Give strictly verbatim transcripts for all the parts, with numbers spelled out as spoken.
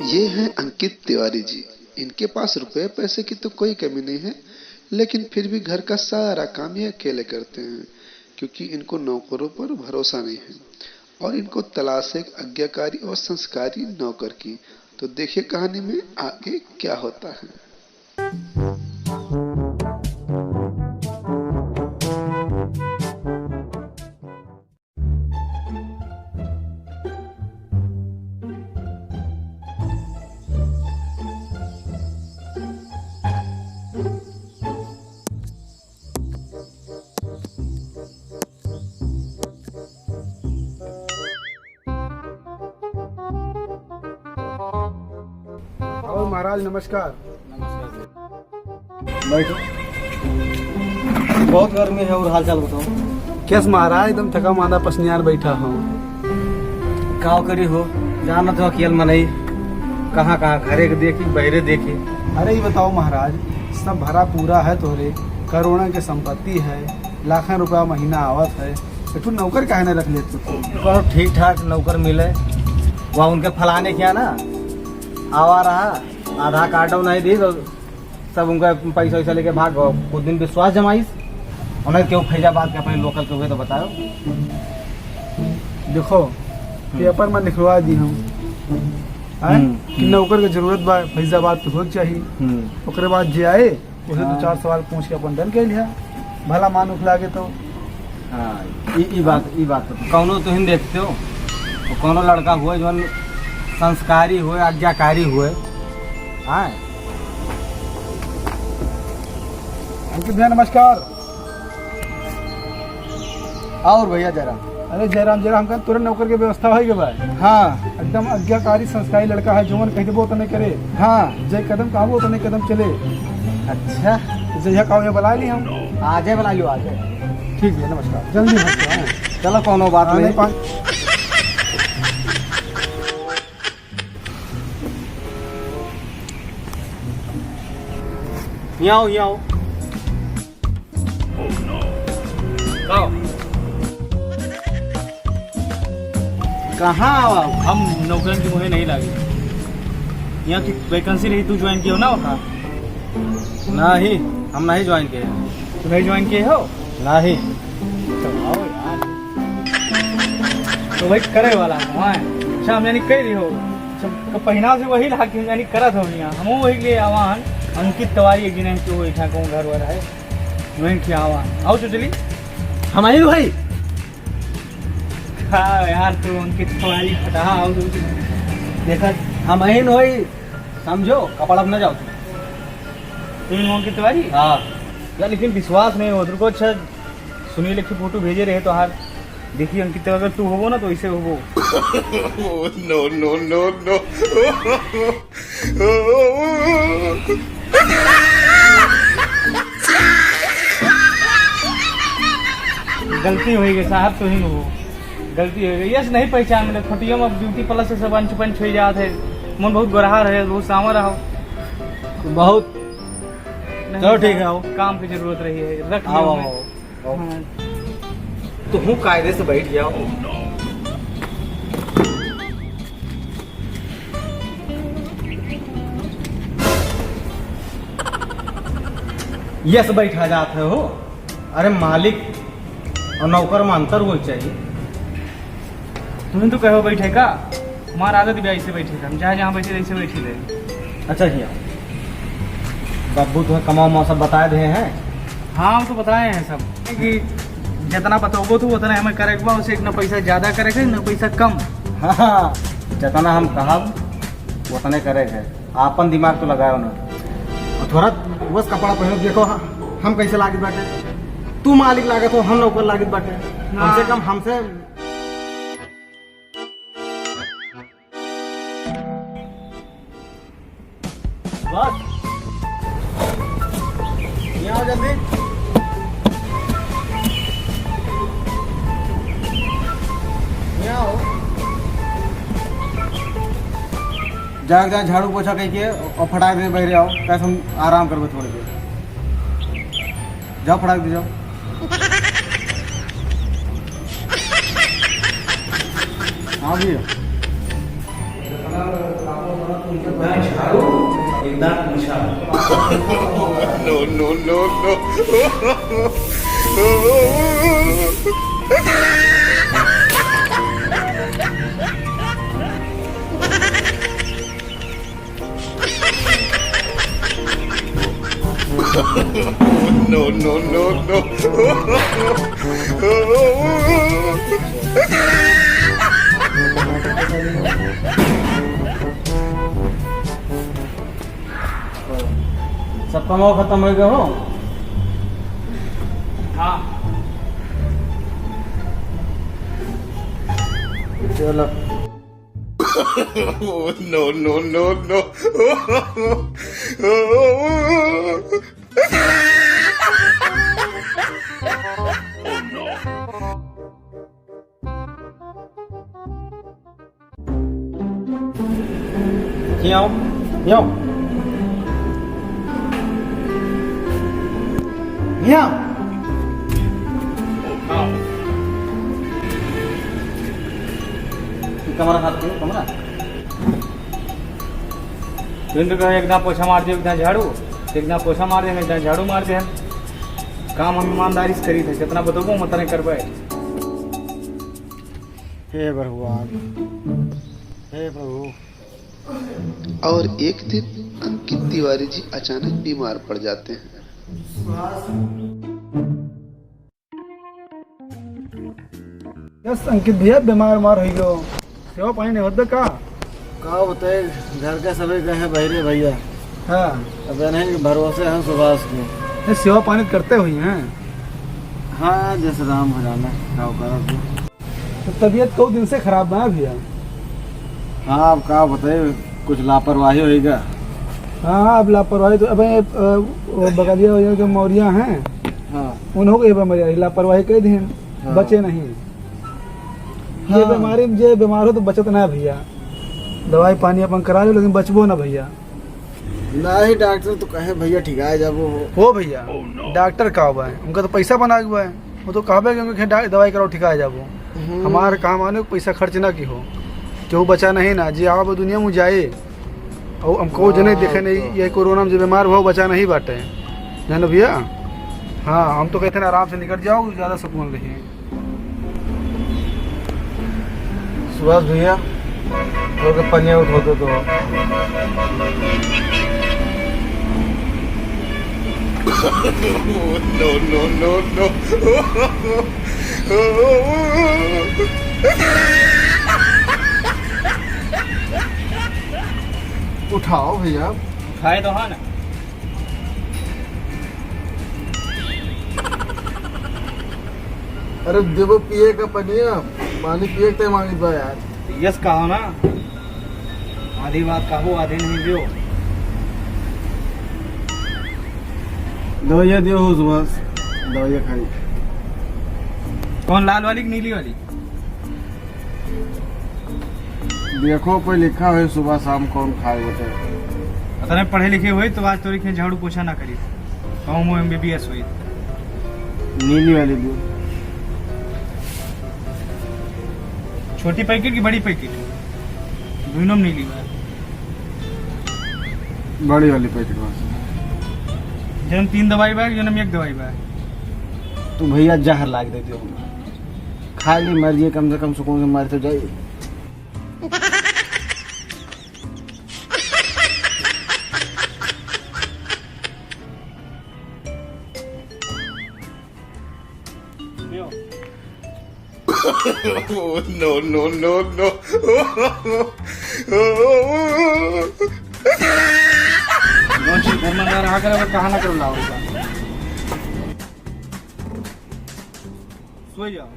ये हैं अंकित तिवारी जी। इनके पास रुपए पैसे की तो कोई कमी नहीं है, लेकिन फिर भी घर का सारा काम ये अकेले करते हैं, क्योंकि इनको नौकरों पर भरोसा नहीं है और इनको तलाश है एक आज्ञाकारी और संस्कारी नौकर की। तो देखिए कहानी में आगे क्या होता है। और महाराज नमस्कार। नमस्कार जी। बैठो। बहुत गर्मी है और हाल चाल बताओ। कैस महाराज, एकदम थका मांदा पसनियार बैठा हो। काव करी हो, जानत हो अकेल मनई, कहाँ कहाँ घरे के देखी, बहरे देखी। अरे ये बताओ महाराज, सब भरा पूरा है तोहरे, करोड़ों के संपत्ति है, लाखों रुपया महीना आवत है, तो तू नौकर काहे ना रख लेत तू? कौनो ठीक ठाक नौकर मिले, वह उनके फलाने क्या ना आवा रहा, आधार कार्ड नहीं दी तो सब उनका पैसा वैसा लेके भाग गो। कुछ दिन विश्वास जमाइस, उन्हें क्यों फैजाबाद के अपने लोकल के हुए तो बताओ। देखो, हम्म। पेपर में लिखवा दी हम, हैं? हम्म, कि हम्म। नौकर के जरूरत बा, फैजाबाद के होए के चाही। हम्म। ओकरे बाद जे आए, उसे दो हाँ। चार सवाल पूछ के अपन डन कर लिया, भला मानुख लागे तो। हाँ, ई, ई बात, ई बात तो कौनो तुहिन देखते हो, तो कौनो लड़का हुए जौन संस्कारी हुए, आज्ञाकारी हुए, हाँ। अंकित भैया नमस्कार। और भैया जयराम। अरे जयराम, जयराम, हमका तुरंत नौकर के व्यवस्था होई के बा। हाँ। एकदम आज्ञाकारी संस्कारी लड़का है, जौन कह देबो उतने करे। हाँ। जे कदम कहबो उतने कदम चले। अच्छा। जहिया कहो, यहाँ बुला ली हम। आ जाए, बुला लियो, आ जाए। ठीक है, नमस्कार। जल्दी हम, हाँ। चलो, कौनो बात हाँ, नहीं। नहीं, पाँच। यहाँ आओ, यहाँ आओ। आओ। कहाँ आओ? हम नौकरन के मुँहे नहीं लागे। यहाँ की वैकेंसी रही, तू ज्वाइन कियो ना होता? नहीं, हम नहीं ज्वाइन किए। तू नहीं ज्वाइन किए हो? नहीं। तो आओ यार। तो वही करे वाला हूँ, हाँ। अच्छा, हम यानी कह रही हो। अच्छा, तो पहिना से वही रहा कि हम यानी करत हो यहाँ। हम वही लिए आवान अंकित तिवारी एक दिन के वो इठा कहूँ घर वर है। वहीं के आवान। आओ तो चली। हम आई भाई। हाँ यार, तू अंकित तिवारी फटाहा आओ तो चली। देखा, हम आई होई, समझो, कपड़ा अपना जाओ तुम। तुम अंकित तिवारी? हाँ। यार, लेकिन विश्वास नहीं हो, तेरे को अच्छा सुनील एक फोटो भेजे रहे तो हार देखिए अंकित, अगर तू होबो ना तो ऐसे होबो। No, no, no, no। गलती हो गई साहब, तू ही हो, गलती हो गई। यस नहीं पहचान मिले, फोटियो में ब्यूटी प्लस से सब अंच पंच हो जात है। मन बहुत गोरहा रहे, बहुत सांवर रहो। बहुत। नहीं चलो ठीक साहब, है, आओ। काम की जरूरत रही है, रख आओ, लियो आओ, मैं। आओ। हाँ। तो हूँ कायदे से बैठ जाओ। यस बैठा जात है हो। अरे मालिक और नौकर में अंतर होना चाहिए। तुम तो कहो बैठे का, हमार आदत भी ऐसे बैठे का, हम चाहे जहाँ बैठे ऐसे बैठे रहे। अच्छा किया, बाबू तुम्हें कमाओ माओ सब बताए दे हैं। हाँ, हम तो बताए हैं सब कि जितना बतौबो तू उतना हमें करे के बा, उसे एक ना पैसा ज्यादा करे के, ना पैसा कम। हाँ, हाँ, जितना हम कहब उतने करे के। आपन दिमाग तो लगाओ ना। और थोड़ा बस कपड़ा पहनो, देखो हम, हम कैसे लागित बाटे। तू मालिक लागत हो, हम नौकर लागित बाटे। ना। कम से कम हमसे बस। यहाँ आओ जल्दी। यहाँ आओ। जाग जा, झाड़ू पोछा कइके और फटाक दे बहरे आओ, कैसे हम आराम करबे थोड़ी देर। जाओ फटाक दे जाओ। हाँ भैया। दांत झाड़ू, एक दांत पोछा। No, no, no, no। No, no, no, no। सब कमाओ खत्म होइ गए हो? हाँ। चलो। No, no, no, no। हियाँ आओ, हियाँ आओ। हियाँ आओ। ई कमरा साफ करो, कमरा। तुम तो कहे एक दांत पोछा मार दियो, एक दांत झाड़ू, एक दांत पोछा मार दियो, एक दांत झाड़ू मार दियो। काम हम ईमानदारी से करी थे, जितना बतबो हम उतना करबे। हे भगवान, हे प्रभु। और एक दिन अंकित तिवारी जी अचानक बीमार पड़ जाते हैं। यस अंकित भैया, बीमार उमार होइ गयो, सेवा पानी नहीं होता का? का बताए, घर के सभी गए हैं बहरे भैया। हाँ। अब इन्हीं के भरोसे हैं सुभाष के। ये सेवा पानी करते हुई हैं? हाँ, जैसे राम हो जाना, का करा तू। तो तबीयत कई दिन से खराब बा भैया। हाँ, अब का बताए, कुछ लापरवाही होइगा। हाँ, अब लापरवाही तो, अब ये, अ, वो बगलिया भैया के मौरिया हैं, हाँ। उन्हों को ये बीमारी आई, लापरवाही कह दी, हाँ। बचे नहीं। ये हाँ। बीमारी में जे बीमार हो तो बचत ना है भैया, दवाई पानी अपन करा लो लेकिन बचबो ना भैया। नाही, डॉक्टर तो कहे भैया ठिकाए जाबो हो। हो भैया, डॉक्टर का हुआ है, उनका तो पैसा बना हुआ है, वो तो कहबे कि उनके डा-, दवाई कराओ ठिकाए जाबो। हम्म। हमार काम आने को पैसा खर्च ना की हो, केहू बचा नहीं ना, जे आवा दुनिया में जाए, और हमको हाँ, जने देखे नहीं, तो ये कोरोना में जो बीमार हुआ, वो बचा नहीं बाटे, जानो भैया। हाँ, हम तो कहते ना आराम से निकल जाओ, ज्यादा सुकून रहिए। सुभाष भैया, थोड़ा पनिया उठा दो तो। No, no, no, no। उठाओ भैया। उठाए तो है ना। अरे देबो पिए का पनिया, पानी पिए के मांगित बा यार। यस कहो ना, आधी बात कहो, आधी नहीं दियो। दवाइया दियो हो सुभाष, दवाइया खाई। कौन, लाल वाली कि नीली वाली? देखो, पे लिखा है सुबह शाम कौन खाए बटे। अतने पढ़े लिखे होई तो आज तोरी के झाड़ू पोछा ना करी, कहूँ मो एमबीबीएस होई। नीली वाली दो। छोटी पैकेट की बड़ी पैकेट? दोनों में नीली बा। बड़ी वाली पैकेट बस। जन्म तीन दवाई बा, जन्म एक दवाई बा। तू भैया जहर लाग देते हो। खाली मर जाए, कम से कम सुकून से मर तो जाए। No, no, no, no। घर में ना रहा करे, वो कहाँ ना करो लाओ। सो जाओ।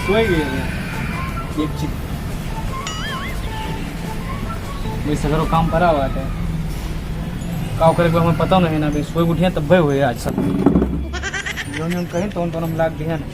सोई गए हैं। एक चिक। भाई सगरो काम परा हुआ है। का करे को हमें पता नहीं ना, भाई सोई उठिया तब भाई हुए आज सब। जौन जौन कहीं तौन तौन हम लाग दिया ना।